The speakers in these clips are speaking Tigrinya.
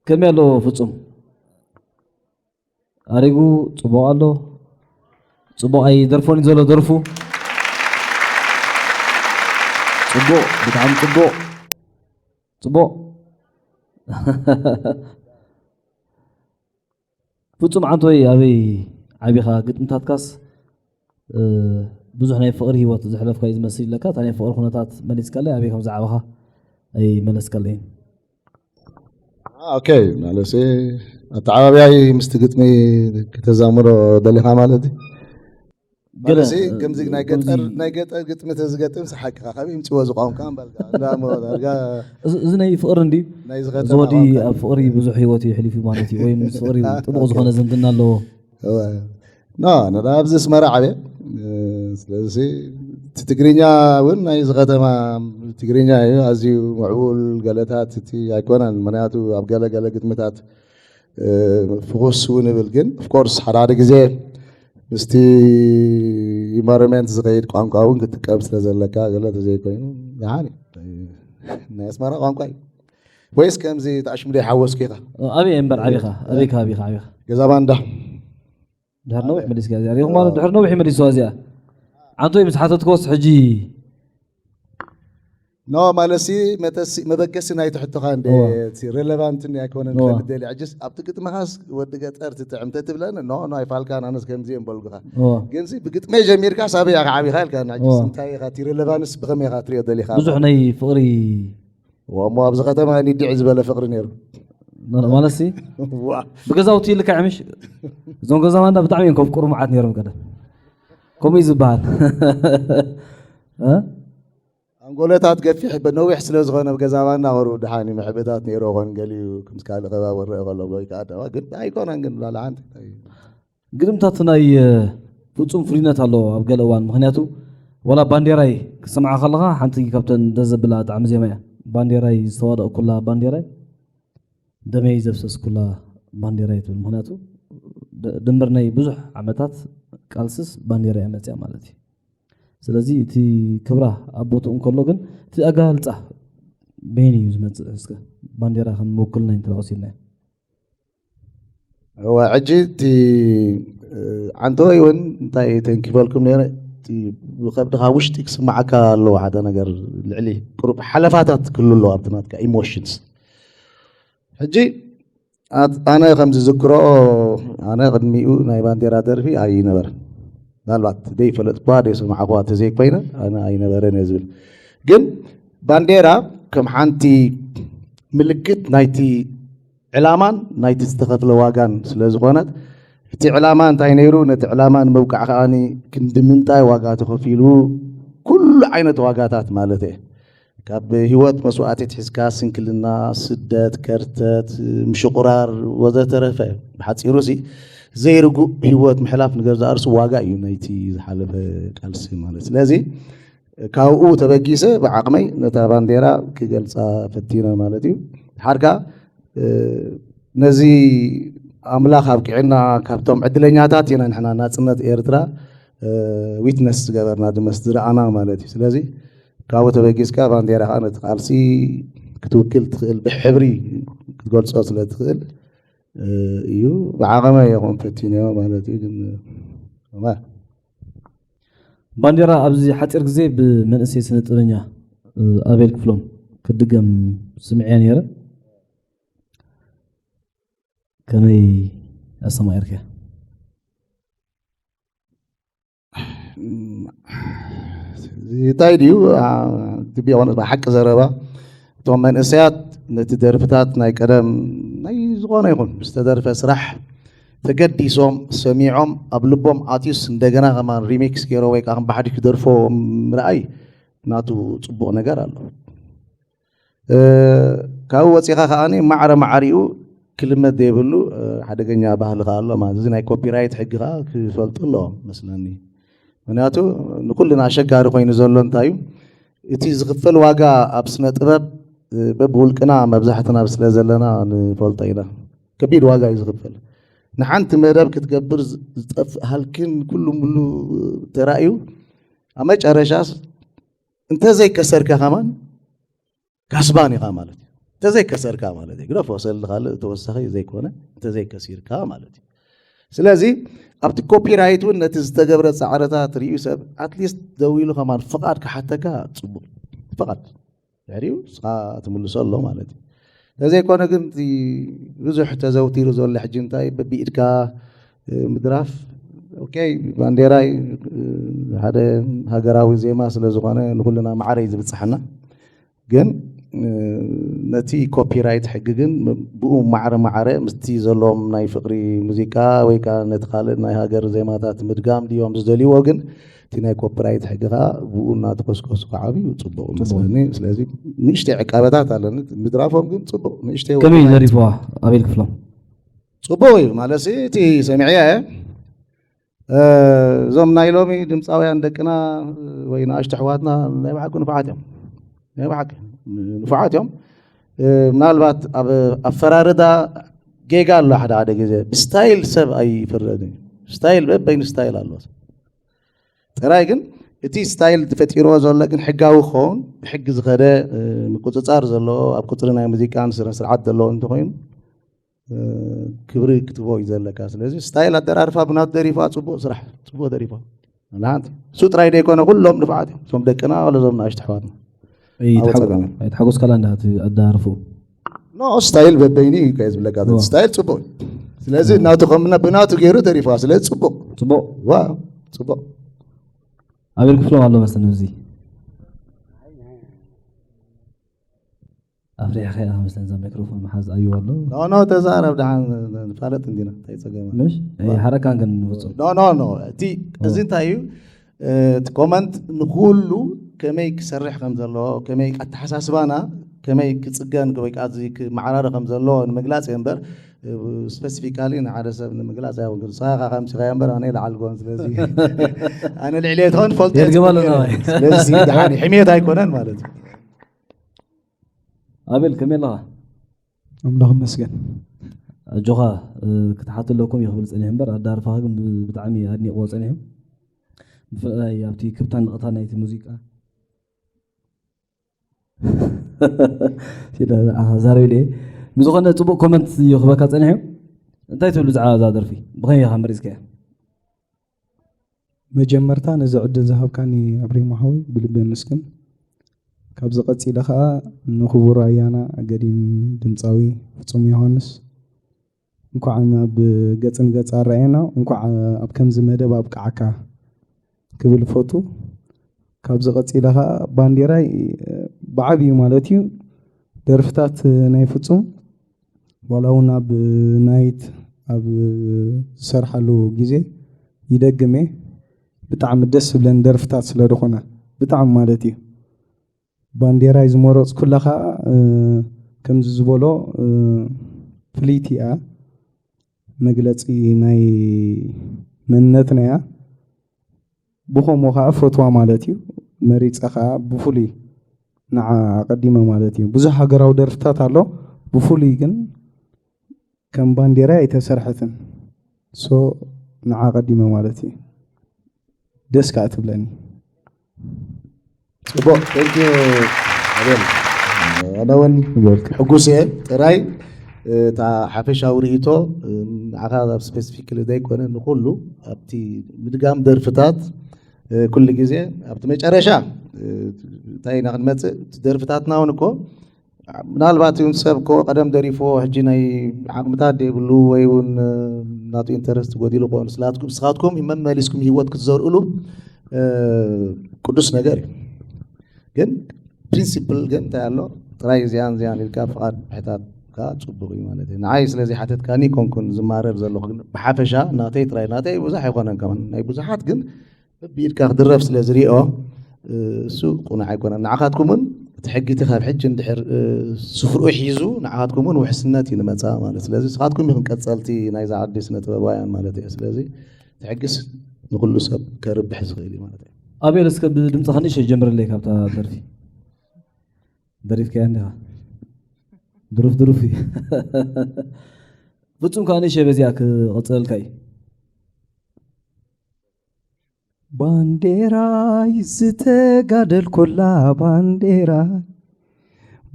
ከመይ ኣሎ ፍጹም? ኣሪጉ ጽቡቕ ኣሎ። ጽቡቕ ኣይደርፎን እዩ ዘሎ ደርፉ። ጽቡቕ፣ ብጣዕሚ ጽቡቕ። ጽቡቕ። ፍጹም ዓንቶይ ኣበይ ዓቢኻ? ግጥምታትካስ፣ እ፣ ብዙሕ ናይ ፍቕሪ ህይወት ዘሕለፍካ እዩ ዝመስል ኣለካ። እታ ናይ ፍቕሪ ኩነታት መሊስካለይ፣ ኣበይ ከም ዝዓበኻ ኣይመለስካለይን። ኦኬ፣ ማለት ኣተዓባብያይ ምስቲ ግጥሚ ክተዛምዶ ደሊኻ ማለት እዩ? ገለ፣ ማለት ከምዚ ናይ ገጠር፣ ከምዚ ናይ ገጠር ግጥሚ ተዝገጥም ሓቅኻ ካበይ ይምፅዎ እዚ ቋንቋ ምባልካ? እንዳ እሞ ዳርጋ እዚ፣ እዚ ናይ ፍቕሪ እንዲ ናይ እዚ ዝኸተማ ወዲ ቋንቋ። ኣብ ፍቕሪ ብዙሕ ህይወት እዩ የሕሊፉ ማለት እዩ፣ ወይ ምስ ፍቕሪ ጥቡቕ ኦኬ። ዝኾነ ዝምድና ኣለዎ። እወ። ኖ፣ ኖ፣ ኣብዚ ኣስመራ ዓብየ። እ፣ ስለዚ እቲ ትግርኛ እውን ናይ እዚ ከተማ ትግርኛ እዩ፣ ኣዝዩ ምዕቡል ገለታት እቲ ኣይኮነን። ምኽንያቱ ኣብ ገለ ገለ ግጥምታት፣ እ፣ ፍኹስ እውን ይብል። ግን ኦፍኮርስ ሓደ ሓደ ግዜ ምስቲ ኢንቫይሮንመንት ዝኸይድ ቋንቋ እውን ክትጥቀም ስለ ዘለካ ገለ ተዘይኮይኑ ደሓን እዩ። ናይ ኣስመራ ቋንቋ እዩ። ወይስ ከምዚ ተኣሽምዶ ይሓወስኩ ኢኻ? ኣበይ እምበር ዓቢኻ? ኣበይ ከባቢ ኢኻ ዓቢኻ? ገዛ ባንዳ። ድሕሪ ነዊሕ መሊስካ እዚኣ። ሪኹም ማለት ድሕሪ ነዊሕ መሊስዋ እዚኣ። ዓንቶይ ምስ ሓተትክዎስ ሕጂ ኖ፣ ማለት ሲ መተሲ-፣ መበገሲ ናይቲ ሕቶኻ እንደ እዋ። እቲ ሬሌቫንት ኣይኮነን እዋ። ክፈልጥ ደልየ። ሕጅስ ኣብቲ ግጥምኻስ ወዲ ገጠር ትጥዕም ተትብለኒ፣ ኖ፣ ኖ፣ ኣይፋልካን፣ ኣነስ ከምዚ እየ ምበልኩኻ። እዋ። ግን ሲ ብግጥመይ ጀሚርካ ሳበይ ኢኻ ዓቢኻ ኢልካኒ። ሕጅስ እዋ። እንታይ ኢኻ እቲ ሬሌቫንስ ብኸመይ ኢኻ ትሪኦ ደሊኻ? ብዙሕ ናይ ፍቕሪ እዋ፣ እሞ ኣብዚ ከተማ ኒድዒ ዝበለ ፍቕሪ ነይሩ። ማ-፣ ማለት ሲ ዋ። ብገዛውቲ ይልካዕ ምሽ? እዞም ገዛ ባንዳ ብጣዕሚ እዮም ከፍቅሩ መዓት ነይሮም ቀደም። ከምኡ እዩ ዝበሃል። እ? ኣንጎሎታት ገፊሕ በ-፣ ነዊሕ ስለ ዝኾነ ኣብ ገዛ ባንዳ ቁሩብ ደሓን እዩ፣ መሕብእታት ነይሩ ኾን ገሊኡ ከምዚ ካልእ ከባቢ ክረአ ከሎ ወይ ከዓ ደዋ ግን ኣይኮነን ግን ላላ ሓንቲ ግጥምታት ናይ፣ እ፣ ፍጹም ፍሉይነት ኣለዎ ኣብ ገለ እዋን። ምኽንያቱ ዋላ ባንዴራይ ክሰምዓ ከለኻ ሓንቲ ካብተን ደስ ዘብላ ጣዕሚ ዜማ እያ። ባንዴራይ ዝተዋደቕኩላ ባንዴራይ፣ ደመይ ዘፍሰስኩላ ባንዴራይ ትብል። ምኽንያቱ ድ-፣ ድምር ናይ ብዙሕ ዓመታት ቃልስስ ባንዴራ እያ መጽያ ማለት እዩ። ስለዚ እቲ ክብራ ኣብ ቦትኡ እንከሎ ግን እቲ ኣገላልጻ በይኑ እዩ ዝመጽእ። እስከ ባንዴራ ከም ምውክልና እንተ ወሲድናዮ። እወ፣ ሕጂ እቲ፣ እ፣ ዓንተወይ እውን እንታይ ተንኪፈልኩም ነይረ፣ እቲ ብኸብድኻ ውሽጢ ክስምዓካ ኣለዎ ሓደ ነገር ልዕሊ ቁሩብ ሓለፋታት ክህሉ ኣለዎ ኣብቲ ናትካ ኢሞሽንስ። ሕጂ ኣት-፣ ኣነ ከም ዝዝክሮ፣ ኣነ ቅድሚኡ ናይ ባንዴራ ደርፊ ኣይነበረን። ምናልባት ደይፈለጥኳ ደይሰማዕኳ ተዘይኮይነ ኣነ ኣይነበረን እየ ዝብል። ግን ባንዴራ ከም ሓንቲ ምልክት ናይቲ ዕላማን ናይቲ ዝተኸፍለ ዋጋን ስለ ዝኾነት፣ እቲ ዕላማ እንታይ ነይሩ፣ ነቲ ዕላማ ንምብቃዕ ከኣኒ ክንዲ ምንታይ ዋጋ ተኸፊሉ፣ ኩሉ ዓይነት ዋጋታት ማለት እየ። ካብ ህይወት መስዋእቲ ሒዝካ ስንክልና፣ ስደት፣ ከርተት፣ ምሽቑራር ወዘተረፈ፣ ብሓጺሩ ሲ ዘይርጉእ ህይወት ምሕላፍ ንገዛእ ርእሱ ዋጋ እዩ ናይቲ ዝሓለፈ ቃልሲ ማለት። ስለዚ ካብኡ ተበጊሰ ብዓቕመይ ነታ ባንዴራ ክገልጻ ፈቲነ ማለት እዩ። ሓርካ፣ እ፣ ነዚ ኣምላኽ ኣብቂዕና ካብቶም ዕድለኛታት ኢና ንሕና ናጽነት ኤርትራ፣ እ፣ ዊትነስ ዝገበርና ድመስ ዝረኣና ማለት እዩ። ስለዚ ካብኡ ተበጊስካ ባንዴራ ከዓ ነቲ ቃልሲ ክትውክል ትኽእል፣ ብሕብሪ ክትገልጾ ስለ ትኽእል፣ እ፣ እዩ። ብዓቐመ ይኹን ፈቲነዮ ማለት እዩ። ግን እማ ባንዴራ ኣብዚ ሓጺር ግዜ ብመንእሰይ ስነ ጥበበኛ፣ እ፣ ኣቤል ክፍሎም ክድገም ስምዕያ ነይረ። ከመይ ኣስተማቒርክያ? እንታይ ድዩ? ኣ፣ ትቢዖ ብሓቂ ዘረባ፣ እቶም መንእሰያት ነቲ ደርፍታት ናይ ቀደም ናይ ዝኾነ ይኹን ዝተደርፈ ስራሕ ተገዲሶም ሰሚዖም ኣብ ልቦም ኣትዩስ እንደገና ከማን ሪሚክስ ገይሮ ወይ ከዓ ከም ባሕዲ ክደርፎ ምርኣይ ናቱ ጽቡቕ ነገር ኣሎ። እ፣ ካብኡ ወጺኻ ከኣኒ ማዕረ ማዕሪኡ ክልመድ ዘይብሉ፣ እ፣ ሓደገኛ ባህሊ ከኣ ኣሎ ማለት እዚ ናይ ኮፒራይት ሕጊ ከኣ ክፈልጡ ኣለዎም መስለኒ። ምክንያቱ ንኩልና ኣሸጋሪ ኮይኑ ዘሎ እንታይ እዩ? እቲ ዝኽፈል ዋጋ ኣብ ስነ ጥበብ፣ እ፣ በብውልቅና መብዛሕትና ስለ ዘለና ንፈልጦ ኢና። ከቢድ ዋጋ እዩ ዝኽፈል። ንሓንቲ መደብ ክትገብር ዝ-፣ ዝጠፍእ ሃልክን ኩሉ ሙሉ ተራእዩ፣ ኣብ መጨረሻስ እንተዘይከሰርካ ከማን ካስባን ኢኻ ማለት እዩ። እንተዘይከሰርካ ማለት እዩ። ግደፎ፣ ሰልዲ ካልእ ተወሳኺ ዘይኮነ፣ እንተዘይከሲርካ ማለት እዩ። ስለዚ ኣብቲ ኮፒራይት እውን ነቲ ዝተገብረ ፃዕርታት ርእዩ ሰብ ኣትሊስት ደው ኢሉ ከማን ፍቓድ ክሓተካ ፅቡቕ፣ ፍቓድ ድሕሪኡ ንስኻ ትምልሶ ኣሎ ማለት እዩ። ተዘይኮነ ግን እቲ ብዙሕ ተዘውቲሩ ዘሎ ሕጂ እንታይ በቢኢድካ ምድራፍ፣ ኦኬ፣ ባንዴራይ ሓደ ሃገራዊ ዜማ ስለ ዝኾነ ንኩልና ማዕረ እዩ ዝብፅሓና። ግን ነቲ ኮፒራይት ሕጊ ግን ብኡ ማዕረ ማዕረ ምስቲ ዘለዎም ናይ ፍቕሪ ሙዚቃ ወይ ከዓ ነቲ ካልእ ናይ ሃገር ዜማታት ምድጋም ድዮም ዝደልይዎ? ግን እቲ ናይ ኮፒራይት ሕጊ ከዓ ብኡ እናተኮስኮሱ ክዓብዩ ፅቡቕ መስለኒ። ስለዚ ንእሽተይ ዕቃበታት ኣለኒ። ምድራፎም ግን ፅቡቕ፣ ንእሽተይ ከመይ ወርቂ ዘሪፍዋ? ኣቤል ክፍሎም። ፅቡቕ እዩ ማለት እቲ ሰሚዐ እየ። እዞም ናይ ሎሚ ድምፃውያን ደቅና ወይ ንኣሽቱ ኣሕዋትና ናይ ብሓቂ ንፉዓት እዮም። ናይ ብሓቂ ንፉዓት እዮም። ምናልባት ኣብ ኣፈራርዳ ጌጋ ኣሎ ሓደ ሓደ ግዜ። ብስታይል ሰብ ኣይፍረድን እዩ። ስታይል በበይኑ ስታይል ኣሎ። ጥራይ ግን እቲ ስታይል ተፈጢርዎ ዘሎ ግን ሕጋዊ ክኸውን፣ ብሕጊ ዝኸደ ምቁፅፃር ዘለዎ፣ ኣብ ቁፅሪ ናይ ሙዚቃን ስነ ስርዓት ዘለዎ እንተኾይኑ ክብሪ ክትቦ እዩ ዘለካ። ስለዚ ስታይል ኣደራርፋ ብናቱ ደሪፋ፣ ፅቡቅ ስራሕ፣ ፅቡቅ ደሪፋ። ንሓንቲ እሱ ጥራይ ደይኮነ ኩሎም ንፍዓት እዮም። እዞም ደቅና ወለ እዞም ንኣሽቱ ኣሕዋትና ኣይትሓጎስካላ እንዳ ኣዳርፉ። ኖ፣ ስታይል በበይኑ እዩ ከ ዝብለካ ዘሎ። ስታይል ፅቡቅ እዩ። ስለዚ እናቱ ከም ብናቱ ገይሩ ደሪፋ። ስለዚ ፅቡቅ። ፅቡቅ። ዋ፣ ፅቡቅ። ኣቤል ክፍሎም ኣሎ መሰለኒ ኣብዚ። ኣፍሪሕኻ ኢኻ መስለኒ እዛ ማይክሮፎን ምሓዝ ኣዩ ኣሎ። ኖ፣ ኖ፣ ተዛረብ ደሓን፣ ንፋለጥ እንዲና፣ እንታይ ጸገም ኣሎ? ምሽ? ኣይሓረካን ግን ንፍጹም። ኖ፣ ኖ፣ ኖ፣ እቲ፣ እዚ እንታይ እዩ? እቲ ኮመንት ንኩሉ ከመይ ክሰርሕ ከም ዘለዎ፣ ከመይ ኣተሓሳስባና ከመይ ክጽገን ወይ ከዓ እዚ ክመዓራረ ከም ዘለዎ ንምግላጽ እየ እምበር፣ ስፐሲፊካሊ ንሓደ ሰብ ንምግላጽ ኣይኮንኩን። ንስኻ ኢኻ ከምሲኻዮ እምበር ኣነ ይለዓል ጎን፣ ስለዚ ኣነ ልዕሊ እየ ትኾን ፈልጦ እየ የድግም ኣሎ ጽቡቅ ነይሩ። ናባይ። ስለዚ ደሓን እዩ፣ ሕሜት ኣይኮነን ማለት እዩ። ኣቤል ከመይ ኣለኻ? ኣምላኽ ይመስገን። ኣጆኻ፣ እ፣ ክትሓተለኩም እየ ክብል ጸኒሐ እምበር ኣዳርፋኻ ግን ብ-፣ ብጣዕሚ ኣድኒቕዎ ጸኒሑ። ብፍላይ ኣብቲ ክብታን ንቕታን ናይቲ ሙዚቃ። ሲለ ንዓኻ ዛረብ ኢለ እየ። ብዝኾነ ጽቡቕ ኮመንት እዩ ክበካ ጸኒሑ። እንታይ ትብሉ ብዛዕባ እዛ ደርፊ? ብኸመይ ኢኻ መሪጽካያ? መጀመርታ ነዚ ዕድል ዝሃብካኒ ኣብሪሞ ሓወይ ብልቢ የመስግን። ካብዚ ቀጺለ ኸኣ ንክቡር ኣያና ገዲም ድምጻዊ ፍጹም ዮሃንስ እንኳዕ ናብ ገጽ ንገጽ ኣረኣየና፣ እንኳዕ ኣብ ከምዚ መደብ ኣብቅዓካ ክብል እፈቱ። ካብዚ ቀጺለ ኸኣ ባንዴራይ ብዓብዩ ማለት እዩ ደርፍታት ናይ ፍጹም ዋላ እውን ኣብ ናይት ኣብ ዝሰርሓሉ ግዜ ይደግም እየ። ብጣዕሚ ደስ ዝብለኒ ደርፍታት ስለ ዝኾነ፣ ብጣዕሚ ማለት እዩ። ባንዴራይ ዝመረፅኩላ ከዓ፣ እ፣ ከምዚ ዝበሎ፣ እ፣ ፍልይቲ እያ፣ መግለፂ ናይ መንነትና እያ። ብኸምኡ ከዓ ፈትዋ ማለት እዩ። መሪፀ ከዓ ብፍሉይ ንዓ ኣቐዲመ ማለት እዩ። ብዙሕ ሃገራዊ ደርፍታት ኣሎ፣ ብፍሉይ ግን ከም ባንዴራ ኣይተሰርሐትን። ሶ ንዓ ኣቐዲመ ማለት እዩ። ደስ ከዓ ትብለኒ። ጽቡቕ፣ thank you ኣቤል። ኣነ እውን ይበልክ። ሕጉስ እየ። ጥራይ እታ ሓፈሻዊ ርእይቶ ንዓኻ ኣብ ስፔሲፊክሊ ዘይኮነ ንኹሉ ኣብቲ ምድጋም ደርፍታት ኩሉ ግዜ ኣብቲ መጨረሻ እንታይ ኢና ክንመጽእ፣ እቲ ደርፍታትና እውን እኮ ምናልባት እውን ሰብ እኮ ቀደም ደሪፎ ሕጂ ናይ ዓቕምታት ዘይብሉ ወይ እውን ናቱ ኢንተረስት ጎዲሉ ክኾን ስላትኩም ንስኻትኩም መመሊስኩም ህይወት ክትዘርእሉ ቅዱስ ነገር እዩ። ግን ፕሪንሲፕል ግን እንታይ ኣሎ? ጥራይ እዚኣን እዚኣን ኢልካ ፍቓድ ምሕታት ከዓ ጽቡቕ እዩ ማለት እዩ። ንዓይ ስለዚ ሓተትካኒ ኮንኩን ዝማረር ዘለኹ፣ ግን ብሓፈሻ ናተይ ጥራይ፣ ናተይ ብዙሕ ኣይኮነን ከማን፣ ናይ ብዙሓት ግን በብኢድካ ክድረፍ ስለ ዝሪኦ እሱ ቁኑዕ ኣይኮነን። ንዓኻትኩም እውን እቲ ሕጊ እቲ ካብ ሕጂ እንድሕር ስፍርኡ ሒዙ ንዓኻትኩም እውን ውሕስነት እዩ ንመጻ ማለት። ስለዚ ንስኻትኩም ኢኹም ቀጸልቲ ናይዛ ዓዲ ስነ ጥበባውያን ማለት እየ። ስለዚ እቲ ሕጊስ ንኩሉ ሰብ ከርብሕ ዝኽእል እዩ ማለት እዩ። ኣቤል እስከ ብድምፅኻ ንእሽተይ ጀምርለይ ካብታ ደርፊ። ደሪፍካያ እንዲኻ። ድሩፍ ድሩፍ እዩ። ፍጹም ከዓ ንእሽተይ በዚኣ ክቕጽለልካ እዩ። ባንዴራይ ዝተጋደልኩላ ባንዴራ፣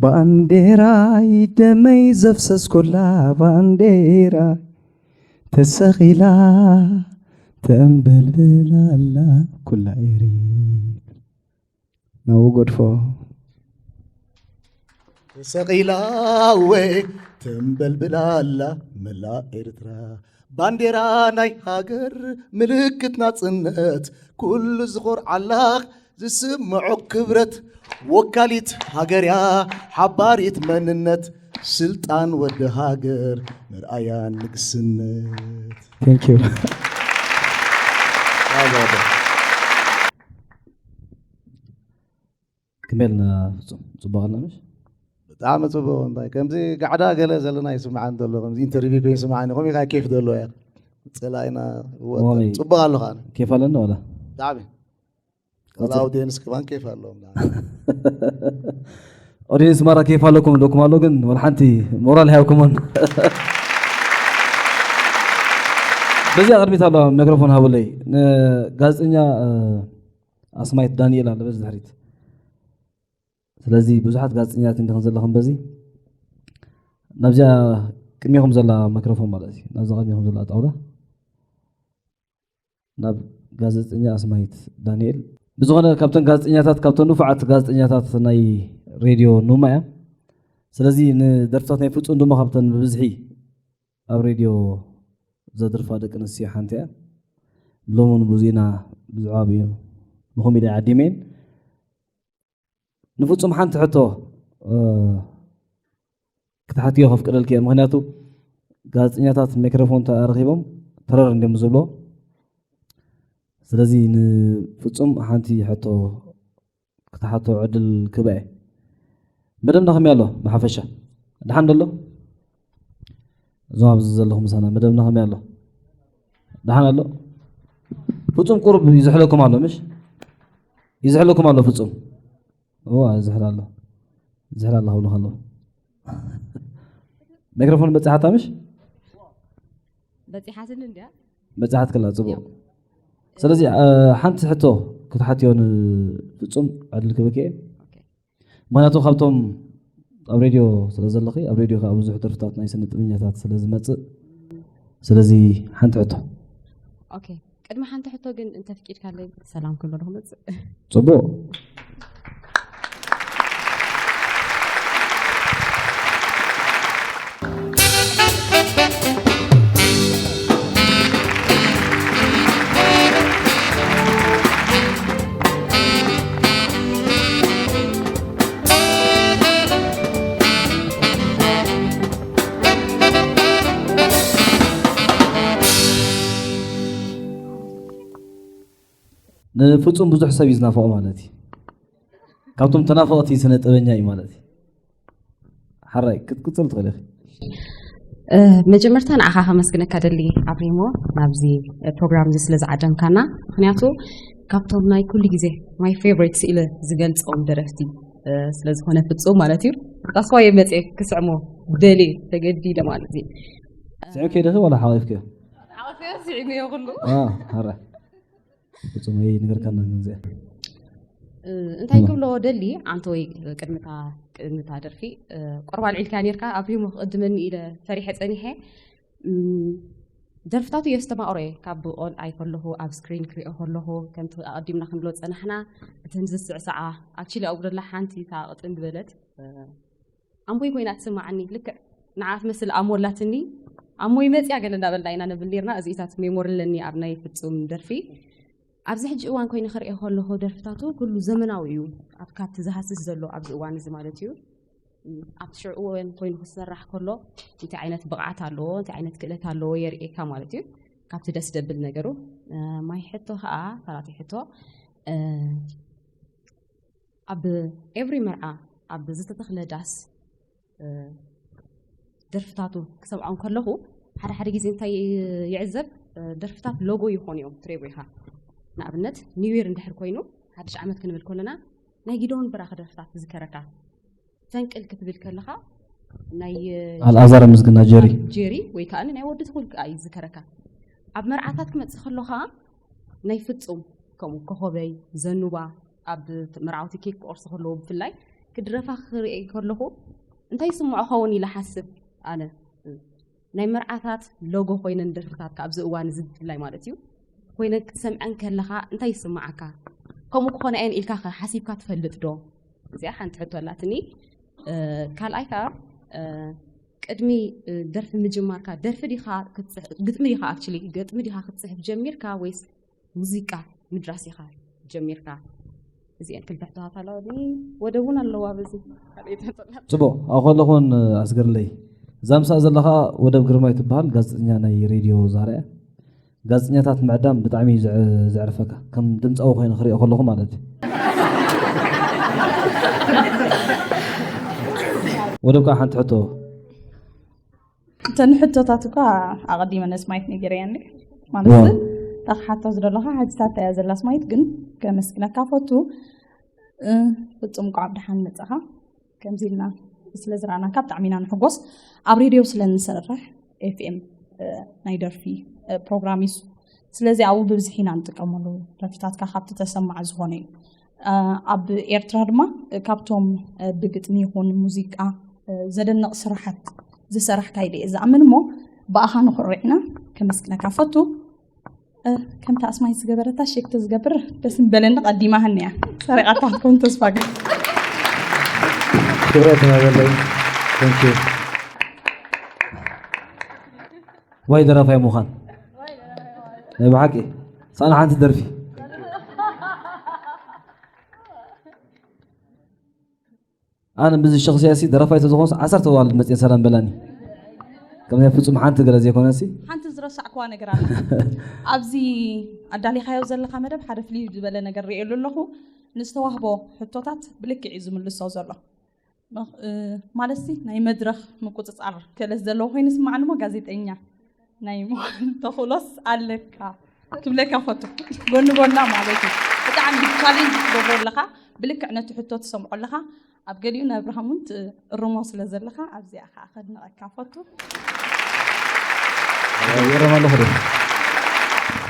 ባንዴራይ ደመይ ዘፍሰስኩላ ባንዴራ ተሰቒላ ተንበልብላላ ኩላ ኤሪት ናብኡ ገድፎ። ተሰቒላ ወ ተንበልብላላ መላእ ኤርትራ ባንዴራ ናይ ሃገር ምልክት ናጽነት ኩሉ ዝኾርዓላ ዝስምዖ ክብረት ወካሊት ሃገርያ ሓባሪት መንነት ስልጣን ወዲ ሃገር መርኣያ ንግስነት። Thank you። ከመይ ኣልና ፍጹም? ጽቡቕ ኣልና ምሽ? ብጣዕሚ ጽቡቕ። እንታይ ከምዚ ጋዕዳ ገለ ዘለና ይስምዓኒ ዘሎ፣ ከምዚ ኢንተርቪው ኮይኑ ይስምዓኒ። ከምኡ ኢኻ ኬፍ ዘሎ እያ። ጸላኢና ወመይ። ጽቡቕ ኣለኻ። ኬፍ ኣለና ወላ? ብጣዕሚ ወላ ኣውዲየንስ ክማን ኬፍ ኣለዎም። ኦዲየንስ ማራ ኬፍ ኣለኩም ኣለኩም ኣሎ፣ ግን ወላ ሓንቲ ሞራል ሃብኩሞን። በዚኣ ቅድሚት ኣለዋ፣ ማይክሮፎን ሃቡለይ። ንጋዜጠኛ ኣስማይት ዳንኤል ኣለ በዚ ድሕሪት። ስለዚ ብዙሓት ጋዜጠኛታት እንዲኹም ዘለኹም በዚ ናብዚኣ ቅድሚኹም ዘላ ማይክሮፎን ማለት እዩ፣ ናብዛ ቅድሚኹም ዘላ ጣውላ ናብ ጋዜጠኛ ኣስማይት ዳንኤል። ብዝኾነ ካብተን ጋዜጠኛታት፣ ካብተን ንፉዓት ጋዜጠኛታት ናይ ሬድዮ ኑማ እያ። ስለዚ ንደርፍታት ናይ ፍጹም ድማ ካብተን ብብዝሒ ኣብ ሬድዮ ዘድርፋ ደቂ ኣንስትዮ ሓንቲ እያ። ሎሚ እውን ብዙና ብዙሕ ዓብዩ ንኹም ኢለ ዓዲመ እየን። ንፍጹም ሓንቲ ሕቶ ክትሓትዮ ከፍቅደልኪ እየ። ምክንያቱ ጋዜጠኛታት ማይክሮፎን ተረኪቦም ተረር እንዲም ዝብሎ። ስለዚ ንፍጹም ሓንቲ ሕቶ ክትሓቶ ዕድል ክበ እየ። መደብና ከመይ ኣሎ? ብሓፈሻ ደሓን ደሎ? እዞም ኣብዚ ዘለኹም ምሳና መደብና ከመይ ኣሎ? ደሓን ኣሎ? ፍጹም ቁሩብ ይዝሕለኩም ኣሎ ምሽ? ይዝሕለኩም ኣሎ ፍጹም? እዋ ይዝሕል ኣሎ። ይዝሕል ኣሎ ክብሉ ከለዉ። ማይክሮፎን በጺሓታ ምሽ? በጺሓትኒ እንድያ? በጺሓት ከላ ጽቡቕ። ስለዚ ሓንቲ ሕቶ ክትሓትዮ ንፍጹም ዕድል ክበኪ እየ። ምክንያቱ ካብቶም ኣብ ሬድዮ ስለ ዘለኺ ኣብ ሬድዮ ከዓ ብዙሕ ደርፍታት ናይ ስነ ጥበኛታት ስለ ዝመፅእ ስለዚ ሓንቲ ሕቶ ኦኬ ቅድሚ ሓንቲ ሕቶ ግን እንተፍቂድካለይ ሰላም ክብሎ ዶ ክመፅእ ፅቡቅ ንፍፁም ብዙሕ ሰብ እዩ ዝናፈቆ ማለት እዩ ካብቶም ተናፈቅቲ ስነ ጥበኛ እዩ ማለት እዩ ሓራይ ክትቅፅል ትኽእል ኢኺ መጀመርታ ንዓኻ ከመስግነካ ደሊ ኣብሪሞ ናብዚ ፕሮግራም እዚ ስለ ዝዓደምካና ምክንያቱ ካብቶም ናይ ኩሉ ግዜ my favorite ኢለ ዝገልፆም ደረፍቲ ስለዝኾነ ፍፁም ማለት እዩ ጣስዋ የመፀ ክስዕሞ ደሊ ተገዲደ ማለት እዩ ስዕብ ከይደኺ ዋላ ሓቂፍክዮ ስዒመዮ ኩሉ ረ ፍፁም ኣይንገርካና ግን እዚኣ እንታይ ክብሎ ደሊ ኣንተ ወይ ቅድምታ ቅድምታ ደርፊ ቆርባ ልዒልካ ነርካ ኣብሪሞ ክቅድመኒ ኢለ ፈሪሐ ፀኒሐ ደርፍታቱ የስተማቕሮ እየ ካብ ቆልዓይ ከለኹ ኣብ ስክሪን ክሪኦ ከለኹ ከምቲ ኣቐዲምና ክንብሎ ዝፀናሕና እተን ዝስዕስዓ ኣክቹሊ ኣብኡ ደላ ሓንቲ እታ ቅጥን ዝበለት ኣምቦይ ኮይና ትስማዓኒ ልክዕ ንዓ ትመስል ኣሞ ኣላትኒ ኣሞይ መፅያ ገለ እንዳበልና ኢና ነብል ነርና እዚኢታት ሜሞሪ ኣለኒ ኣብ ናይ ፍፁም ደርፊ ኣብዚ ሕጂ እዋን ኮይነ ክሪኦ ከለኹ ደርፍታቱ ኩሉ ዘመናዊ እዩ ኣብ ካብቲ ዝሃስስ ዘሎ ኣብዚ እዋን እዚ ማለት እዩ ኣብቲ ሽዑ እወን ኮይኑ ክሰራሕ ከሎ እንታይ ዓይነት ብቕዓት ኣለዎ እንታይ ዓይነት ክእለት ኣለዎ የርእየካ ማለት እዩ ካብቲ ደስ ደብል ነገሩ ማይ ሕቶ ከዓ ካላተይ ሕቶ ኣብ ኤቭሪ መርዓ ኣብ ዝተተኽለ ዳስ ደርፍታቱ ክሰምዖም ከለኹ ሓደ ሓደ ግዜ እንታይ ይዕዘብ ደርፍታት ሎጎ ይኾኑ እዮም ትሬቦ ኢኻ ንኣብነት ኒውር እንድሕር ኮይኑ ሓድሽ ዓመት ክንብል ከለና ናይ ጊደውን ብራኸ ደርፍታት ትዝከረካ ፈንቅል ክትብል ከለኻ ናይ ኣልኣዛር ምስግና ጀሪ ጀሪ ወይ ከዓ ናይ ወዲ ትኹል ከዓ ይዝከረካ ኣብ መርዓታት ክመፅእ ከሎ ከዓ ናይ ፍፁም ከምኡ ኮኸበይ ዘኑባ ኣብ መርዓውቲ ኬክ ክቆርሱ ከለዎ ብፍላይ ክድረፋ ክርኢ ከለኹ እንታይ ይስምዖ ኸውን ኢለ ሓስብ። ኣነ ናይ መርዓታት ሎጎ ኮይነን ደርፍታት ኣብዚ እዋን እዚ ብፍላይ ማለት እዩ ኮይነን ክትሰምዐን ከለኻ እንታይ ይስምዓካ? ከምኡ ክኾነ እየን ኢልካ ሓሲብካ ትፈልጥ ዶ? እዚኣ ሓንቲ ሕቶ ኣላትኒ። ካልኣይ ከዓ ቅድሚ ደርፊ ምጅማርካ ደርፊ ዲኻ ግጥሚ ዲኻ ኣክሊ ግጥሚ ዲኻ ክትፅሕፍ ጀሚርካ ወይስ ሙዚቃ ምድራስ ኢኻ ጀሚርካ? እዚአን ክልተ ሕቶታት ኣለዋኒ። ወደቡን ኣለዋ በዚ። ፅቡቅ ኣብ ከለኹን ኣስገርለይ እዛ ምሳእ ዘለኻ ወደብ ግርማይ ትበሃል ጋዜጠኛ ናይ ሬድዮ ዛርያ። ጋዜጠኛታት ምዕዳም ብጣዕሚ እዩ ዘዕርፈካ ከም ድምፃዊ ኮይኑ ክሪኦ ከለኹ ማለት እዩ። ወደብ ከዓ ሓንቲ ሕቶ እተን ሕቶታት እኳ ኣቐዲመ ነስማይት ነጊረያ እንዲ ማለት እታ ክሓታ ዝደለኻ ሕጅታት እያ ዘላ ስማይት ግን ከመስግነካ ፈቱ። ፍጹም ቋዕ ብድሓን መጻኻ። ከምዚ ኢልና ስለ ዝረኣናካ ብጣዕሚ ኢና ንሕጎስ። ኣብ ሬድዮ ስለ እንሰርሕ ኤፍኤም ናይ ደርፊ ፕሮግራም እዩ። ስለዚ ኣብኡ ብብዝሒ ኢና ንጥቀመሉ። ደርፍታትካ ካብቲ ተሰማዒ ዝኾነ እዩ። ኣብ ኤርትራ ድማ ካብቶም ብግጥሚ ይኹን ሙዚቃ ዘደንቕ ስራሓት ዝሰራሕካ ኢለ እየ ዝኣምን እሞ ብኣኻ ንኹርዕ ኢና። ከመስግነካ ፈቱ። ከምታ ኣስማይ ዝገበረታ ሼክ ተዝገብር ደስ ምበለኒ። ቀዲማህኒ እያ ሰሪቓታ ክትከውን ተስፋ ገ ክብረት ይሃበለይ። Thank you። ዋይ ደራፋይ ምዃን ናይ ብሓቂ ሳና ሓንቲ ደርፊ ኣነ ብዚ ሸኽስያ ሲ ደራፋይ ተዝኾንስ ዓሰርተ ዋልድ መፅየ ሰላም በላኒ። ከም ናይ ፍጹም ሓንቲ ገለ ዘይኮነ ሲ ሓንቲ ዝረሳዕክዋ ነገር ኣላ። ኣብዚ ኣዳሊኻዮ ዘለኻ መደብ ሓደ ፍልይ ዝበለ ነገር ርእየሉ ኣለኹ። ንዝተዋህቦ ሕቶታት ብልክዕ እዩ ዝምልሶ ዘሎ። ማለት ሲ ናይ መድረኽ ምቁፅፃር ክእለት ዘለዎ ኮይኑ ስማዕኒ ሞ ጋዜጠኛ ናይ ምዃን ተኽእሎስ ኣለካ ክብለካ ፈቱ። ጎኒ ጎና ማለት እዩ። ብጣዕሚ ቻሌንጅ ትገብሮ ኣለኻ። ብልክዕ ነቲ ሕቶ ትሰምዖ ኣለኻ። ኣብ ገሊኡ ንኣብርሃም እውን ትእርሞ ስለ ዘለኻ ኣብዚኣ ከዓ ከድንቐካ ፈቱ። ይእርም ኣለኹ ዶ?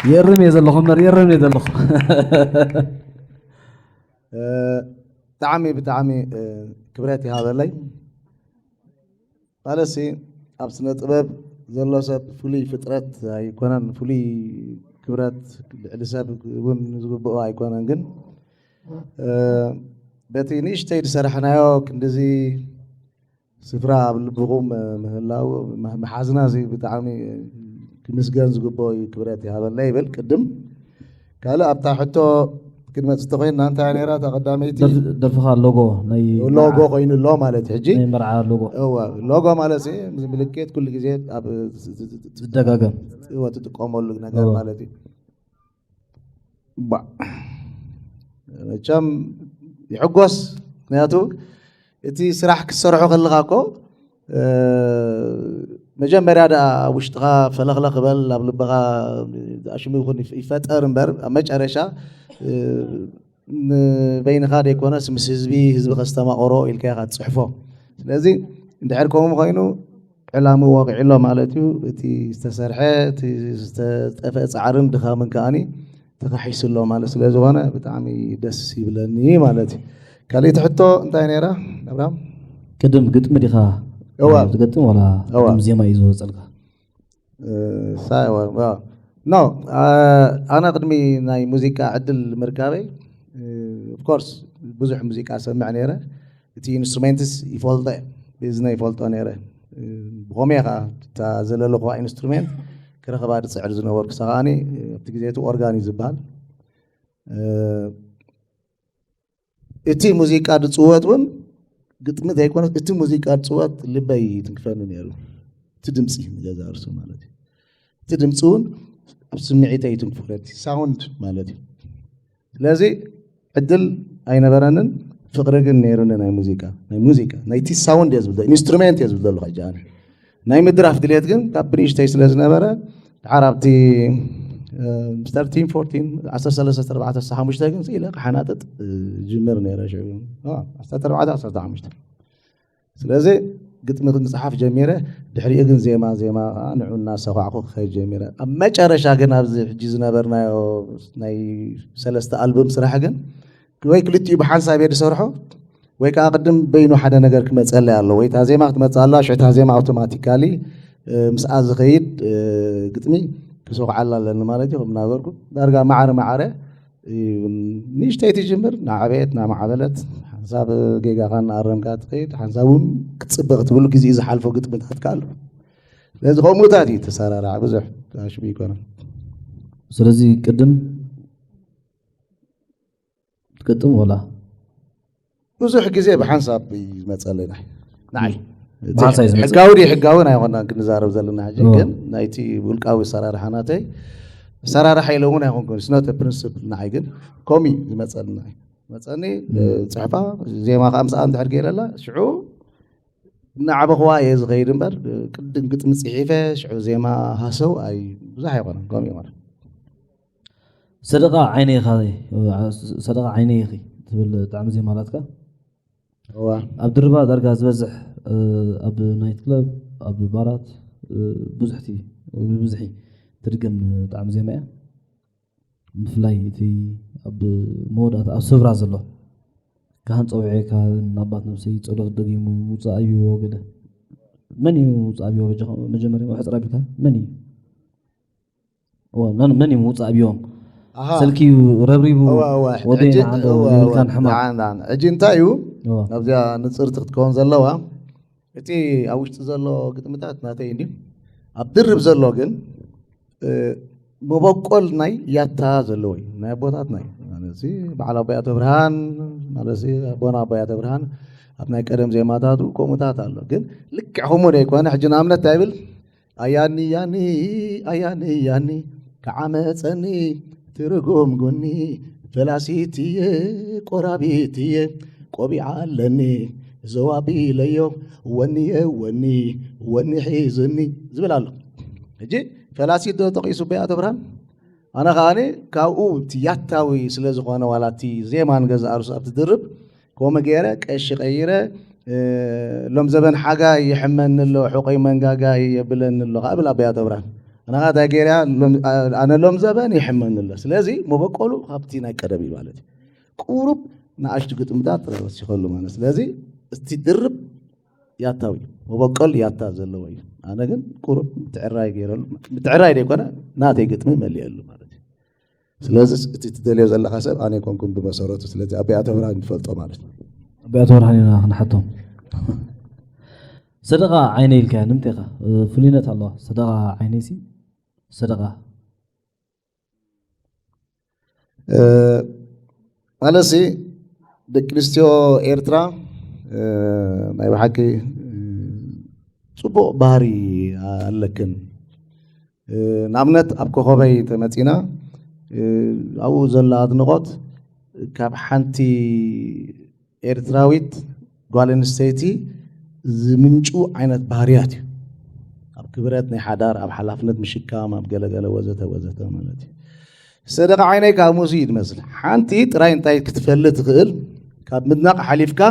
ይእርም እየ ዘለኹ እምበር ይእርም እየ ዘለኹ። ብጣዕሚ ብጣዕሚ ክብረት ይሃበለይ። ማለትሲ ኣብ ስነ ጥበብ ዘሎ ሰብ ፍሉይ ፍጥረት ኣይኮነን፣ ፍሉይ ክብረት ልዕሊ ሰብ እውን ዝግብኦ ኣይኮነን። ግን በቲ ንእሽተይ ዝሰራሕናዮ ክንድዚ ስፍራ ኣብ ልብኹም ምህላው ምሓዝና እዚ ብጣዕሚ ክምስገን ዝግብኦ እዩ። ክብረት ይሃበልና ይብል። ቅድም ካልእ ኣብታ ሕቶ ክንመጽእ ተኾይንና እንታይ ነይራ እታ ቀዳመይቲ? ደርፍኻ ሎጎ ናይ ሎጎ ኮይኑ ኣሎ ማለት ሕጂ ናይ መርዓ ሎጎ። እወ ሎጎ ማለት ምልክት ኩሉ ግዜ ኣብ ዝደጋገም እወ ትጥቀመሉ ነገር ማለት እዩ። ባዕ መቸም ይሕጎስ። ምክንያቱ እቲ ስራሕ ክትሰርሖ ከለኻ እኮ መጀመርያ ደኣ ኣብ ውሽጥኻ ፈለኽለኽ በል ኣብ ልብኻ ኣሽሙ ይኹን ይፈጠር እምበር ኣብ መጨረሻ ንበይንኻ ዘይኮነስ ምስ ህዝቢ ህዝቢ ከስተማቕሮ ኢልካ ኢኻ ትፅሕፎ። ስለዚ እንድሕር ከምኡ ኮይኑ ዕላምኡ ወቂዑ ኣሎ ማለት እዩ። እቲ ዝተሰርሐ እቲ ዝተጠፍአ ፃዕርን ድኻምን ከኣኒ ተኻሒሱ ኣሎ ማለት ስለ ዝኾነ ብጣዕሚ ደስ ይብለኒ ማለት እዩ። ካልእቲ ሕቶ እንታይ ነይራ ኣብርሃም? ቅድም ግጥሚ ዲኻ እዋ። ትገጥም ዋላ እዋ። ቅድም ዜማ እዩ ዝወፀልካ? ሳይዋ ኖ ኣነ ቅድሚ ናይ ሙዚቃ ዕድል ምርካበይ ኦፍኮርስ ብዙሕ ሙዚቃ ሰምዕ ነይረ። እቲ ኢንስትሩሜንትስ ይፈልጦ እየ፣ ብእዝነ ይፈልጦ ነይረ። ብኸመይ ከዓ እታ ዘለለኹዋ ኢንስትሩሜንት ክረኽባ ዝፅዕር ዝነበርኩ ሰ ከዓኒ ኣብቲ ግዜ እቲ ኦርጋን እዩ ዝበሃል። እቲ ሙዚቃ ዝፅወት እውን ግጥሚ ዘይኮነስ እቲ ሙዚቃ ዝፅወት ልበይ ትንክፈኒ ነይሩ። እቲ ድምፂ ገዛ እርሱ ማለት እዩ። እቲ ድምፂ እውን ኣብ ስምዒተይ ትንክፈለቲ ሳውንድ ማለት እዩ። ስለዚ ዕድል ኣይነበረንን፣ ፍቕሪ ግን ነይሩኒ ናይ ሙዚቃ ናይ ሙዚቃ ናይቲ ሳውንድ እየ ዝብል ኢንስትሩሜንት እየ ዝብል ዘለኹ ሕጂ ኣነ። ናይ ምድራፍ ድሌት ግን ካብ ብንእሽተይ ስለ ዝነበረ ደሓር ኣብቲ ሰርቲን ፎርቲን ዓሰርተ ሰለስተ ዓሰርተ ኣርባዕተ ዓሰርተ ሓሙሽተ ግን ስኢለ ክሓናጥጥ እ፣ ጅምር ነይረ ሽዑ እ፣ ዓሰርተ ኣርባዕተ ዓሰርተ ሓሙሽተ ስለዚ ግጥሚ ክንፅሓፍ ጀሚረ። ድሕሪኡ ግን ዜማ ዜማ ከዓ ንዑ እናሰኳዕኩ ክኸይድ ጀሚረ። ኣብ መጨረሻ ግን ኣብዚ ሕጂ ዝነበርናዮ ናይ ሰለስተ ኣልቡም ስራሕ ግን ወይ ክልቲኡ ብሓንሳብ እየ ዝሰርሖ ወይ ከዓ ቅድም በይኑ ሓደ ነገር ክመፀለይ ኣሎ፣ ወይ እታ ዜማ ክትመፅእ ኣለዋ፣ ሽዕታ ዜማ ኣውቶማቲካሊ ምስኣ ዝኸይድ ግጥሚ ክሰኩዓላ ኣለኒ ማለት እዩ። ከምናገርኩ ዳርጋ ማዕረ ማዕረ እዩ። ንእሽተይ ትጅምር፣ ናዕበየት ናማዕበለት፣ ሓንሳብ ጌጋኻ እናኣረምካ ትኸይድ፣ ሓንሳብ እውን ክትፅበ ክትብሉ ግዜ ዝሓልፎ ግጥምታት ኣሎ። ስለዚ ከምኡታት እዩ ተሰራርዓ፣ ብዙሕ ታሽሙ ይኮነ። ስለዚ ቅድም ትገጥም ወላ ብዙሕ ግዜ ብሓንሳብ ይመፀለና ንዓይ ብሓንሳብ እዩ ዝመፅእ። ሕጋዊ ድዩ ሕጋዊ ኣይኮናን ክንዛረብ ዘለና ሕጂ። ግን ናይቲ ውልቃዊ ኣሰራርሓ ናተይ ኣሰራርሓ ኢለ እውን ኣይኮንኩን ስኖተ ፕሪንስፕል ንዓይ ግን ኮሚ ዝመፀልና መፀኒ ፅሕፋ ዜማ ከዓ ምስኣ እንድሕር ገይረላ ሽዑ እናዓበኽዋ እየ ዝኸይድ እምበር ቅድም ግጥሚ ፅሒፈ ሽዑ ዜማ ሃሰው ኣይ ብዙሕ ኣይኮነን ከምኡ ይኮነ ሰደቃ ዓይነይኻ ሰደቃ ዓይነይኺ ትብል ጣዕሚ ዜማ ኣላትካ እዋ ኣብ ድርባ ዳርጋ ዝበዝሕ ኣብ ናይት ክለብ ኣብ ባራት ብዙሕቲ ብብዝሒ ትድገም ጣዕሚ ዜማ እያ ምፍላይ እቲ ኣብ መወዳእታ ኣብ ስፍራ ዘሎ ካህን ፀዊዐ ካህን ኣባት ነብሰይ ፀሎት ደጊሙ ውፃእ ኣብዎ ገለ መን እዩ ውፃእ ኣብዎ በጃኹም መጀመርያ ሕፅር ኣቢልካ መን እዩ እዋ፣ መን መን እዩ ምውፃእ ኣብዮም ኣሃ ስልኪ እዩ ረብሪቡ እዋ እዋ ወደይ ሕጂ- ንዓዶ እዋ፣ እዋ፣ ይብልካን ሕማቕ ንዓን፣ ንዓን። ሕጂ እንታይ እዩ እዋ፣ ኣብዚኣ ንፅርቲ ክትከውን ዘለዋ እቲ ኣብ ውሽጢ ዘሎ ግጥምታት ናተይ እንዲ ኣብ ድርብ ዘሎ ግን እ፣ መበቆል ናይ ያታ ዘለዎ እዩ ናይ ኣቦታትና እዩ ማለት እዚ በዓል ኣቦይ ኣቶ ብርሃን ማለት እዚ ኣቦና ኣቦይ ኣቶ ብርሃን ኣብ ናይ ቀደም ዜማታቱ ከምኡታት ኣሎ ግን ልክዕ ከምኡ ዶ ይኮነ ሕጂ ንኣብነት እንታይ ይብል ኣያኒ ያኒ ኣያኒ ያኒ ከዓመፀኒ ትርጉም ጎኒ ፈላሲት እየ ቆራቢት እየ ቆቢዓ ኣለኒ ዘዋቢለዮ ወኒየ ወኒ ወኒ ሒዝኒ ዝብል ኣሎ ሕጂ ፈላሲት ዶ ተቂሱ በይ ኣቶ ብርሃን ኣነ ከዓኒ ካብኡ እቲ ያታዊ ስለ ዝኾነ ዋላ እቲ ዜማ ንገዛ ኣርሱ ኣብቲ ድርብ ከምኡ ገይረ ቀሺ ቀይረ እ፣ ሎም ዘበን ሓጋይ ይሕመኒ ኣሎ ሕቆይ መንጋጋይ የብለኒ ኣሎ ካብ ብል ኣበይ ኣቶ ብርሃን ኣነ ከዓ እንታይ ገይረ ሎም- ኣነ ሎም ዘበን ይሕመኒ ኣሎ ስለዚ መበቆሉ ካብቲ ናይ ቀደም እዩ ማለት እዩ ቁሩብ ንኣሽቱ ግጥምታት ጥራይ ወሲኸሉ ማለት ስለዚ እቲ ድርብ ያታዊ መበቆል ያታ ዘለዎ እዩ ኣነ ግን ቁሩብ ምትዕራይ ገይረሉ ምትዕራይ ዘይኮነ ናተይ ግጥሚ መሊአሉ ማለት እዩ ስለዚ እቲ ትደልዮ ዘለካ ሰብ ኣነ ኣይኮንኩም ብመሰረቱ ስለዚ ኣበይ ኣቶ ብርሃን ይፈልጦ ማለት እዩ ኣበይ ኣቶ ብርሃን ኢና ክንሓቶም ሰደቃ ዓይነ ኢልካያ ንምንታይ ኢኻ ፍሉይነት ኣለዋ ሰደቃ ዓይነይሲ ሰደቃ እ፣ ማለትሲ ደቂ ኣንስትዮ ኤርትራ እ፣ ናይ ብሓቂ እ፣ ፅቡቅ ባህሪ ኣለክን እ፣ ንኣብነት ኣብ ኮኸበይ ተመፂና እ፣ ኣብኡ ዘሎ ኣድንቆት ካብ ሓንቲ ኤርትራዊት ጓል ኣንስተይቲ ዝምንጩ ዓይነት ባህርያት እዩ ኣብ ክብረት ናይ ሓዳር ኣብ ሓላፍነት ምሽካም ኣብ ገለገለ ወዘተ ወዘተ ማለት እዩ ሰደቃ ዓይነይ ካብ ሙሱ እዩ ትመስል ሓንቲ ጥራይ እንታይ ክትፈሊ ትኽእል ካብ ምድናቕ ሓሊፍካ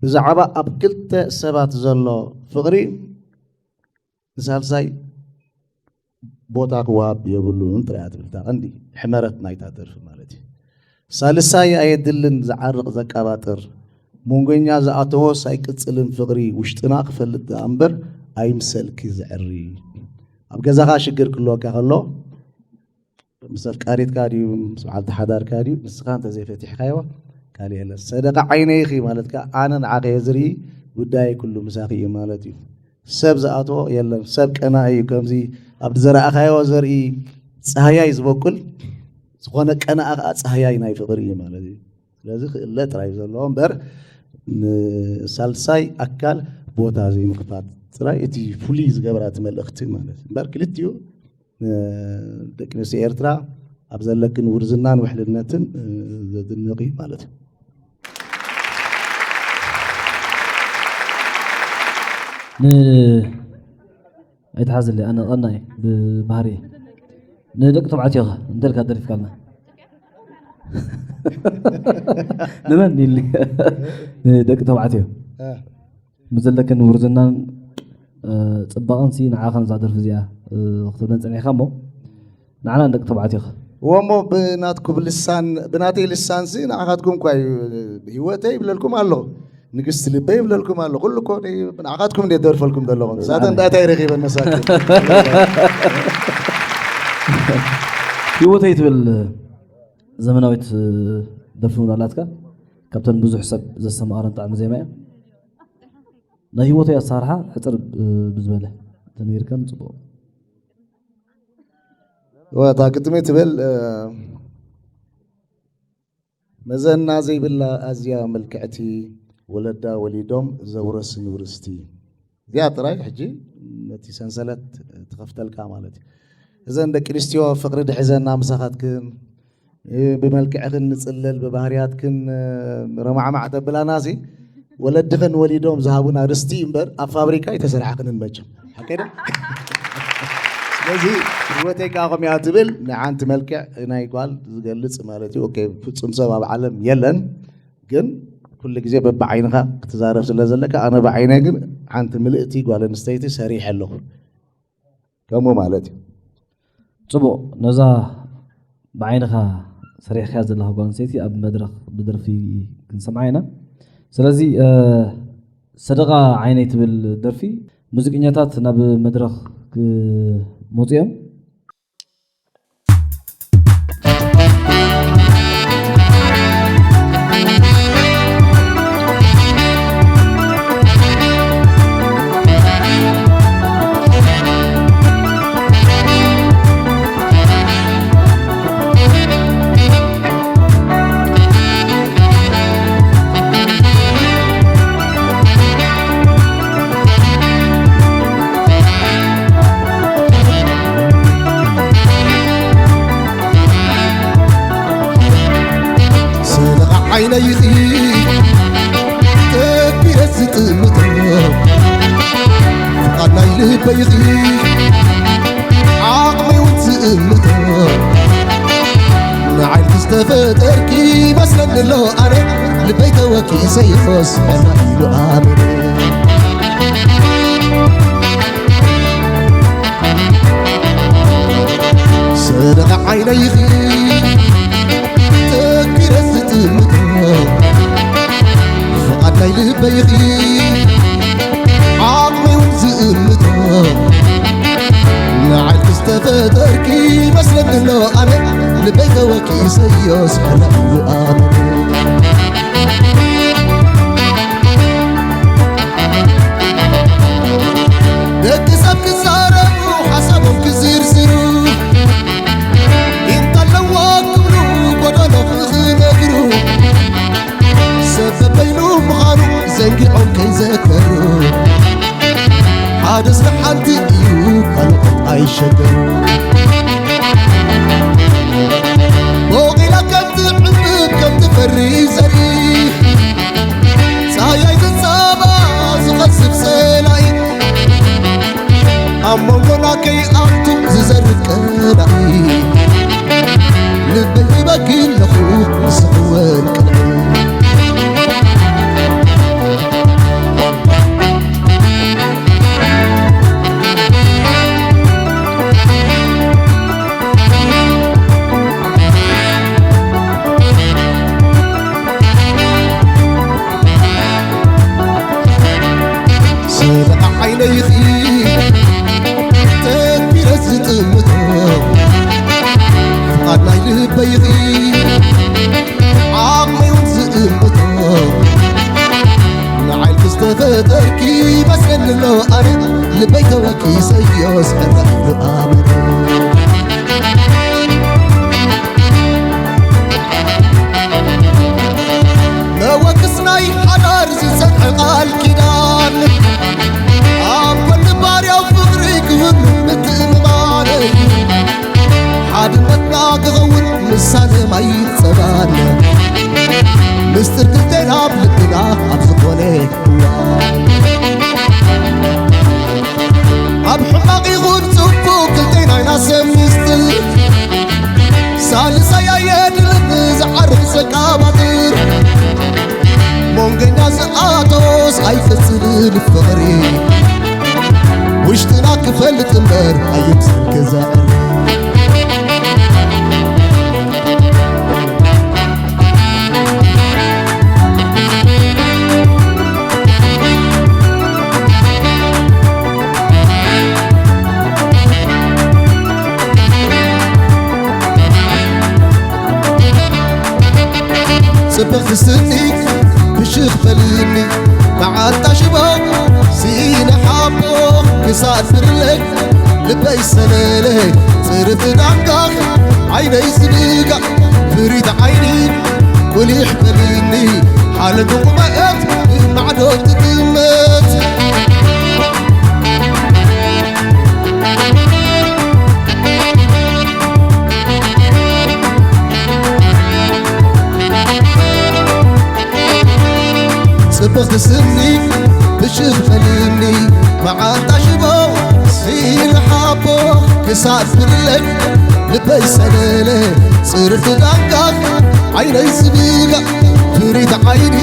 ብዛዕባ ኣብ ክልተ ሰባት ዘሎ ፍቕሪ ንሳልሳይ ቦታ ክወሃብ የብሉን ጥራይ እያ ትብል እታ ቀንዲ ሕመረት ናይታ ደርፊ ማለት እዩ። ሳልሳይ ኣየድልን ዝዓርቕ ዘቃባጥር መንጎኛ ዝኣተዎስ ኣይቅጽልን ፍቕሪ ውሽጥና ክፈልጥ ደኣ እምበር ኣይምሰልኪ ዘዕሪ ኣብ ገዛኻ ሽግር ክህልወካ ከሎ ምስ ኣፍቃሪትካ ድዩ ምስ በዓልቲ ሓዳርካ ድዩ ንስኻ እንተዘይፈቲሕካዮ ካልእ የለን ሰደቃ ዓይነይኺ ማለት ከኣ ኣነ ንዓኺ እየ ዝርኢ ጉዳይ ኩሉ ምሳኺ እዩ ማለት እዩ ሰብ ዝኣትዎ የለን ሰብ ቀና እዩ ከምዚ ኣብ ዝረኣኻዮ ዘርኢ ፃህያይ ዝበቁል ዝኾነ ቀናኣ ከዓ ፃህያይ ናይ ፍቅሪ እዩ ማለት እዩ ስለዚ ክእለ ጥራይ ዘለዎ እምበር ንሳልሳይ ኣካል ቦታ ዘይምክፋት ጥራይ እቲ ፍሉይ ዝገብራ እቲ መልእክቲ ማለት እዩ እምበር ክልቲኡ ደቂ ኣንስትዮ ኤርትራ ኣብ ዘለክን ውርዝናን ውሕልነትን ዘድንቕ እዩ ማለት እዩ ን ኣይትሓዝለይ ኣነ ቀና እየ ብባህሪ ንደቂ ተባዕትዮ ከ እንተልካ ደሪፍካልና ንመን ኢል ንደቂ ተባዕትዮ ብዘለክን ውርዝናን ፅባቐን ሲ ንዓኻን እዛ ደርፊ እዚኣ ክትብለን ፀኒሕካ እሞ ንዓና ንደቂ ተባዕትዮ ከ ወሞ ብናትኩም ልሳን፣ ብናተይ ልሳንሲ ንዓኻትኩም እኳ እዩ፣ ህይወተይ ይብለልኩም ኣሎ፣ ንግስቲ ልበይ ይብለልኩም ኣሎ። ኩሉ እኮ ንዓኻትኩም እንደ ደርፈልኩም ዘለኹም። ሳተን ዳታ ይረኺበን መሳኪን። ህይወተይ ትብል ዘመናዊት ደርፊ እውን ኣላትካ። ካብተን ብዙሕ ሰብ ዘስተማቐረን ጣዕሚ ዜማ እያ። ናይ ህይወተይ ኣሰራርሓ ሕፅር ብዝበለ ተነጊርካን ፅቡቕ። እታ ግጥሚ ትብል፣ መዘና ዘይብላ ኣዝያ ምልክዕቲ፣ ወለዳ ወሊዶም ዘውረስኒ ውርስቲ። እዚኣ ጥራይ ሕጂ ነቲ ሰንሰለት ትኸፍተልካ ማለት እዩ። እዘን ደቂ ኣንስትዮ ፍቕሪ ድሕዘና ምሳኻትክን፣ ብመልክዕክን ንጽለል፣ ብባህርያትክን ረማዕማዕ ተብላና ሲ፣ ወለድኽን ወሊዶም ዝሃቡና ርስቲ እምበር ኣብ ፋብሪካ ኣይተሰርሓኽንን መቸም። ሓቀይ ዶ? ስለዚ ህይወተይ ከዓ ከምያ ትብል ንሓንቲ መልክዕ ናይ ጓል ዝገልጽ ማለት እዩ። ኦኬ፣ ፍጹም ሰብ ኣብ ዓለም የለን፣ ግን ኩሉ ግዜ በብዓይንኻ ክትዛረብ ስለ ዘለካ ኣነ ብዓይነይ ግን ሓንቲ ምልእቲ ጓል ኣንስተይቲ ሰሪሐ ኣለኹ። ከምኡ ማለት እዩ። ፅቡቕ፣ ነዛ ብዓይንኻ ሰሪሕካ ዘለኻ ጓል ኣንስተይቲ ኣብ መድረኽ ብደርፊ ክንሰምዓ ኢና። ስለዚ ሰደቓ ዓይነይ ትብል ደርፊ ሙዚቀኛታት ናብ መድረኽ ክመፁ እዮም። ስለ ዓይነይኺ ተቢረ ዝጥምቶ ፍቓድ ናይ ልበይኺ ዓቕሚ እውን ዝእምቶ ንዓይንኪ ዝተፈጠርኪ ይመስለኒ ኣሎ ኣነ ልበይ ተወኪሰ ይኸስ ሕና ኢሉ ኣመነ ሰደቓ ዓይነይኺ ተኪረ ዝጥምቶ ፍቓድ ናይ ልበይኺ ዓቕሚ እውን ዝእምቶ ንዓይንኪ ዝተፈጠርኪ ይመስለኒ ኣሎ ኣነ ልበይ ተወኪሰዮ ስሕና እዩ ኣመነ ደቂ ሰብ ክዛረቡ ሓሳቦም ክዝርዝሩ እንተለዎ ክብሉ ጎደሎ ክነግሩ ሰብ በበይኑ ምዃኑ ዘንጊዖም ከይዘከሩ ሓደስ ንሓንቲ እዩ ካልኦት ኣይሸገሩ ቦቒላ ከም ትዕምብ ከም ትፈሪ ዘርኢ ጻያይ ዝጻባ ዝቐዝፍ ጸላኢ ኣብ መንጎና ከይኣቱ ዝዘርግ ቀናኢ ልቢ ሂበኪ ኣለኹ ንስኽወን ቅንዒ ስለ ዓይነይኺ ተቢረ ዝጥምቶ ፍቓድ ናይ ልበይኺ ዓቕመይ እውን ዝእምቶ ንዓይንኪ ዝተፈጠርኪ ይመስለኒ ኣሎ ኣነ ልበይ ተወኪሰዮ ስሕና ኢሉ ኣመነ መወክስ ናይ ሓዳር ዝጸንሐ ቃል ኪዳን ኣብ ጎኒ ባርያው ፍቕሪ ክህሉ ምትእምማን ሓድነትና ክኸውን ምሳሌ ማይ ጸባን ምስጢር ክልቴና ኣብ ልብና ኣብ ዝኾነ እዋን ኣብ ሕማቕ ይኹን ጽቡቕ ክልቴና ኢና ሰብ ምስጢር ሳልሳይ ኣየድልን ዝዓርፍ ዘቃባጥር መንገኛ ዝኣቶስ ኣይቅጽልን ፍቕሪ ውሽጥና ክፈልጥ እምበር ኣይምስል ክዛዕር ጽብቕቲ ስኒ ብሽኽ በልኒ መዓንጣ ሽቦ፣ ስኢነ ሓቦ ክሳድ ብርለ ልበይ ሰለለ፣ ጽርፍቲ ዳንጋኽ ዓይነይ ዝብጋእ ፍሪት ዓይኒ ቁሊሕ በልኒ፣ ሓለንጎ ቁመት ብማዕዶ ትጥመት። ጽብቕቲ ስኒ ብሽኽ በልኒ መዓንጣ ሽቦ፣ ስኢነ ሓቦ ክሳድ ብርለ ልበይ ሰለለ፣ ጽርፍቲ ዳንጋኽ ዓይነይ ዝብጋእ ፍሪት ዓይኒ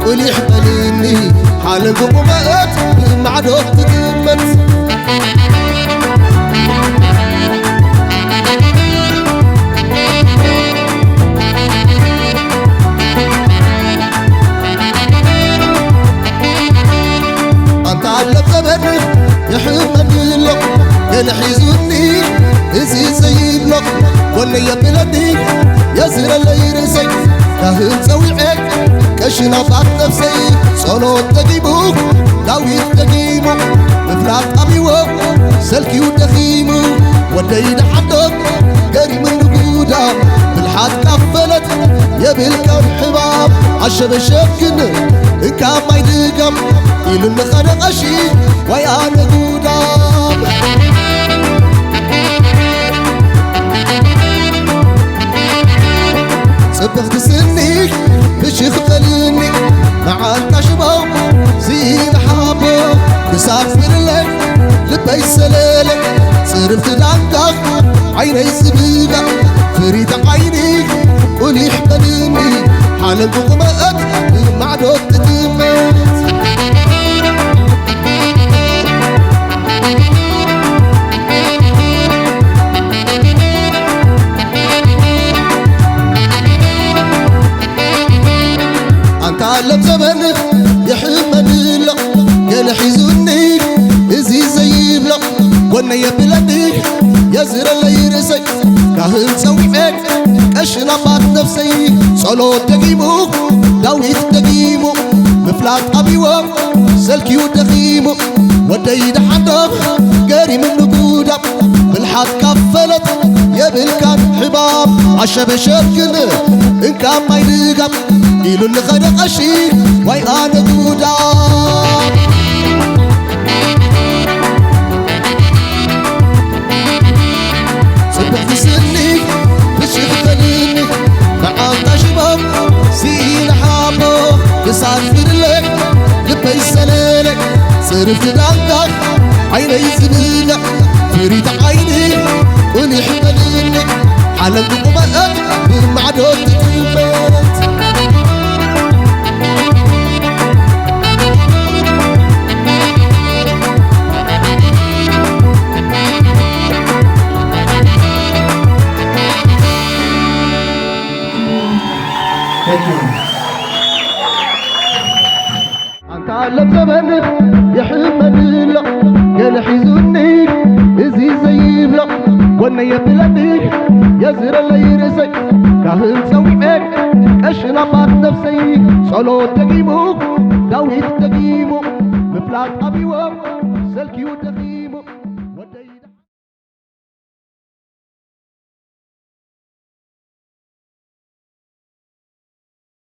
ቁሊሕ በልኒ፣ ሓለንጎ ቁመት ብማዕዶ ትጥመት። ኣንታ ዓለም ዘመን ይሕመኒ ኣሎ ገለ ሒዙኒ እዚ ዘይብሎ፣ ጎነይ የብለኒ የዝረለይ ርእሰይ፣ ካህን ጸዊዐ ቀሽን ኣባት ነፍሰይ፣ ጸሎት ደጊሙ ዳዊት ደጊሙ፣ ምፍላጥ ኣብይዎ ሰልክዩ ደኺሙ፣ ወደይ ደሓን ዶ ገሪምኒ ጉዳ፣ ብልሓት ካፈለት የብልካን ሕማም፣ ኣሸበሸብ ግን እንካ ማይ ድጋም፣ ኢሉኒ ኸደ ቀሺ ዋይ ኣነ ጉዳም። ጽብቕቲ ስኒ ብሽኽ በልኒ መዓንጣ ሽቦ፣ ስኢነ ሓቦ ክሳድ ብርለ ልበይ ሰለለ፣ ጽርፍቲ ዳንጋኽ ዓይነይ ዝብጋእ ፍሪት ዓይኒ ቁሊሕ በልኒ፣ ሓለንጎ ቁመት ብማዕዶ ትጥመት። ኣንታ ዓለም ዘመን ይሕመኒ ኣሎ ገለ ሒዙኒ እዚ ዘይብሎ፣ ጎነይ የብለኒ የዝረለይ ርእሰይ፣ ካህን ጸዊዐ ቀሽን ኣባት ነፍሰይ፣ ጸሎት ደጊሙ ዳዊት ደጊሙ፣ ምፍላጥ ኣብይዎ ሰልክዩ ደኺሙ፣ ወደይ ደሓን ዶ ገሪምኒ ጉዳም፣ ብልሓት ካፈለት የብልካን ሕማም፣ ኣሸበሸብ ግን እንካ ማይ ድጋም፣ ኢሉኒ ኸደ ቀሺ ዋይ ኣነ ጉዳም። ጽብቕቲ ስኒ ብሽኽ በልኒ መዓንጣ ሽቦ፣ ስኢነ ሓቦ ክሳድ ብርለ ልበይ ሰለለ፣ ጽርፍቲ ዳንጋኽ ዓይነይ ዝብጋእ ፍሪት ዓይኒ ቁሊሕ በልኒ፣ ሓለንጎ ቁመት ብማዕዶ ትጥመት። ኣንታ ዓለም ዘመን ይሕመኒ ኣሎ ገለ ሒዙኒ እዚ ዘይብሎ፣ ጎነይ የብለኒ የዝረለይ ርእሰይ፣ ካህን ጸዊዐ ቀሽን ኣባት ነፍሰይ፣ ጸሎት ደጊሙ ዳዊት ደጊሙ፣ ምፍላጥ ኣብይዎ ሰልክዩ ደኺሙ።